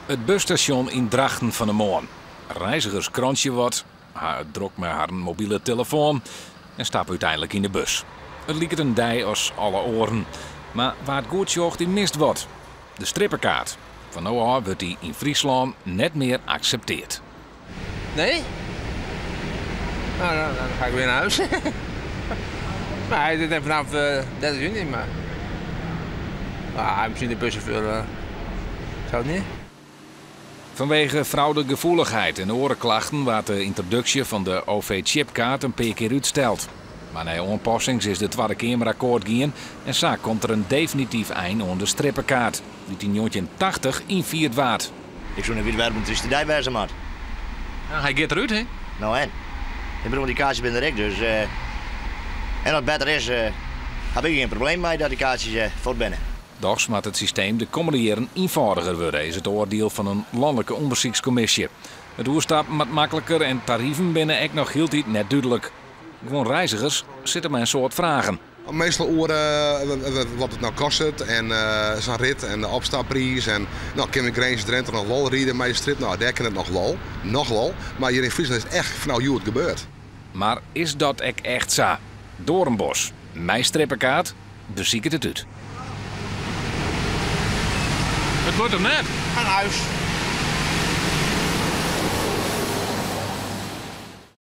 It busstasjon yn Drachten fan 'e moarn. Reizgers krantsje wat, ha it drok mei harren mobile telefoan en stappe úteinlik yn de bus. It liket in dei as alle oaren. Mar wa't goed sjocht, dy mist wat. De strippekaart. Fan no ôf wurdt dy yn Fryslân net mear akseptearre. Nee? Nou, dan ga ik weer naar huis. Maar hij zit vanaf 30 juni, maar... Ah, misschien de buschauffeur, zou het niet? Fanwege fraudegefoelichheid en oare klachten waard de yntroduksje fan de OV-chipkaart in pear kear útsteld. Mar nei oanpassings is de Twadde Keamer akkoart gien en sa komt der in definityf ein oan de strippekaart, dy't yn 1980 ynfierd waard. Ik soe net witte wêrom't it de dei wêze moat. Nou, hy giet derút, hè? No en? Ik bedoel, dy kaartsjes binne der ek, dus... En as it better is, ha ik gjin probleem mei dat dy kaartsjes fuort binne. Dochs moat it systeem de kommende jierren ienfâldiger wurde, is it oardiel fan in lanlike ûndersykskommisje. It oerstappen moat makliker en tariven binne ek noch hieltyd net dúdlik. Guon reizgers sitte mei in soad fragen. Meastal oer wat it no kostet en sa'n rit en de opstappriis. En no, kin we Grins Drinte noch wol ride mei de strip? No, dêr kin it noch wol. Noch wol. Mar hjir yn Fryslân is it echt fan no hjoed gebeurd. Mar is dat ek echt sa? Doornbos, mei strippekaart, besiket it út. It wurdt him net. Ga naar huis.